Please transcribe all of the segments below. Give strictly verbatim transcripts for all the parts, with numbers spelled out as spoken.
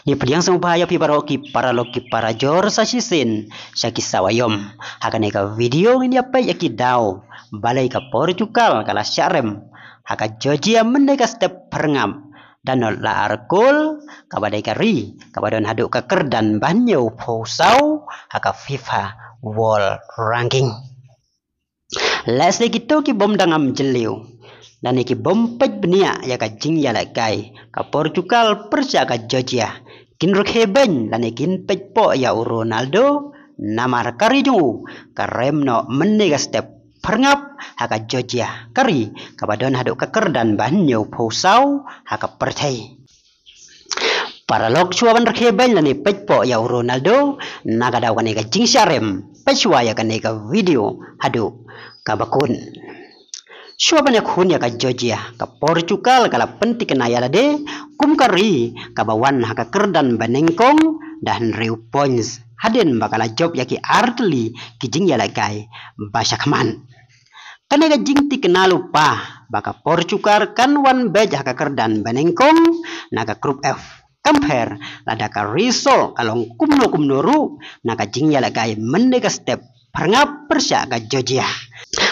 Ngi pdiang sngewbha ïa phi baroh ki paralok ki parajor sa shisien sha ki sawa ïom. Ha kane ka video ngin ïa peit ïa ki daw balei ka Portugal ka la shah rem ha ka Georgia mynne ka step phyrngap da not la ar kol, kaba dei ka ri kaba don haduh ka kyrdan ba hynñiewphew saw ha ka FIFA World Ranking. Lehse kito ki bym dang ngam jylliew lane ki bym peit bniah ïa ka jingïalehkai ka Portugal pyrshah ka Georgia kin rkhie beiñ lane kin peit poh ïa u Ronaldo, namar ka ri jong u ka rem noh mynne ka step phyrngap ha ka Georgia, ka ri kaba don haduh ka kyrdan ba hynñiewphew saw ha ka pyrthei. Paralok, shuwa ban rkhie beiñ lane peit poh ïa u Ronaldo na ka daw kane ka jingshah rem, peit shuwa ïa kane ka video haduh kaba kut. Shuwa ban ïakhun ïa ka Georgia, ka Portugal ka la pynthikna ïa lade kum ka ri kaba wan ha ka kyrdan ba nyngkong da hynriew points hadien ba ka la jop ïa ki artylli ki jingïalehkai ba shakhmat. Kane ka jingthikna lypa ba ka Portugal kan wan beit ha ka kyrdan ba nyngkong na ka Group F, kam pher lada ka result ka long kumno kumno ruh na ka jingïalehkai mynne ka step phyrngap pyrshah ka Georgia.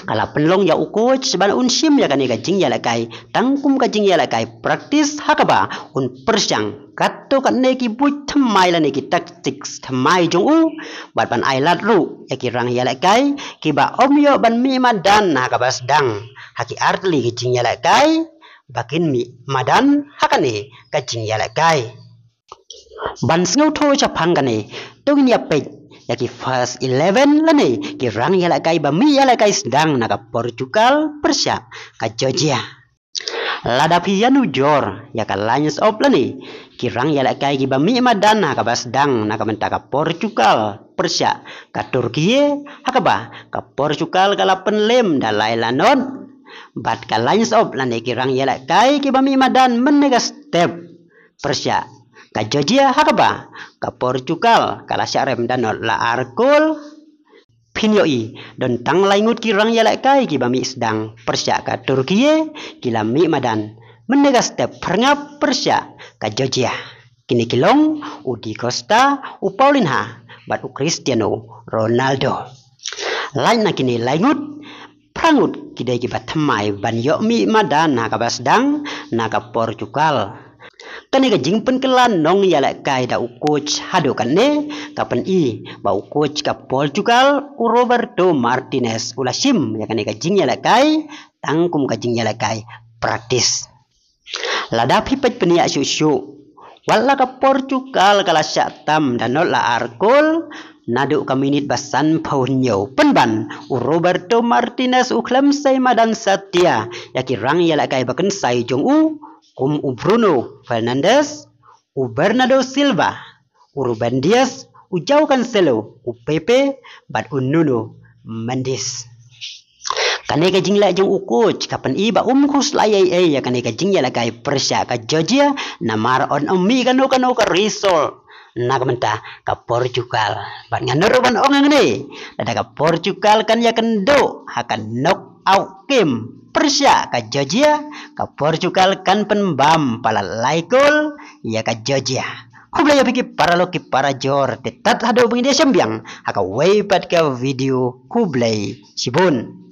Ka la pynlong ïa u coach ban un shim ïa kane ka jingïalehkai tang kum ka jingïalehkai practice ha kaba un pyrshang katto katne ki buit thymmai lane ki tactics thymmai jong u, bad ban ai lad ruh ïa ki rangïalehkai kiba ym ïoh ban mih madan ha kaba sdang ha ki artylli ki jingïalehkai ba kin mih madan ha kane ka jingïalehkai. Ban sngewthuh shaphang kane, to ngin ïa peit ïa ki first eleven lane ki rangïalehkai ba mih ïalehkai sdang na ka Portugal pyrshah ka Georgia. Lada phi ïanujor ïa ka lines up lane ki rangïalehkai kiba mih madan ha kaba sdang na ka bynta ka Portugal pyrshah ka Turkey, ha kaba ka Portugal ka la pynlem da lai la not, bad ka lines up lane ki rangïalehkai kiba mih madan mynne ka step pyrshah ka Georgia, ha kaba ka Portugal ka la shah rem da not la ar kol. Phin ïohi don tang lai ngut ki rangïalehkai kiba mih sdang pyrshah ka Turkey, ki la mih madan mynne ka step phyrngap pyrshah ka Georgia. Kine ki long u Da Costa, u Paulinho bad u Cristiano Ronaldo. Lait na kine lai ngut, phra ngut ki dei kiba thymmai ban ïoh mih madan ha kaba sdang na ka Portugal. Kane ka jingpynkylla nongïalehkai da u coach haduh katne ka pyni ba u coach ka Portugal, u Roberto Martinez, u la shim ïa kane ka jingïalehkai tang kum ka jingïalehkai practice. Lada phi peit bniah shuh shuh, wat la ka Portugal ka la shah tam da not la ar kol naduh ka minit ba sanphew hynñiew, pynban u Roberto Martinez u khlem sei madan satia ïa ki rangïalehkai ba kynsai jong u, kum u Bruno Fernandes, u Bernardo Silva, u Ruben Dias, u Joao Cancelo, u Pepe bad u Nuno Mendes. Kane ka jingleh jong u coach ka pyni ba um khuslai ei ei ïa kane ka jingïalehkai pyrshah ka Georgia, namar un ym mih kano kano ka result na ka bynta ka Portugal. Bad ngan ruh ban ong hangne, lada ka Portugal kan ïakynduh ha ka knockout game pyrshah ka Georgia, ka Portugal kan pynbam palat lai kol ïa ka Georgia. Khublei ïa phi ki paralok ki parajor, te tad haduh ba ngin ïashem biang ha kawei pat ka video, khublei shibun.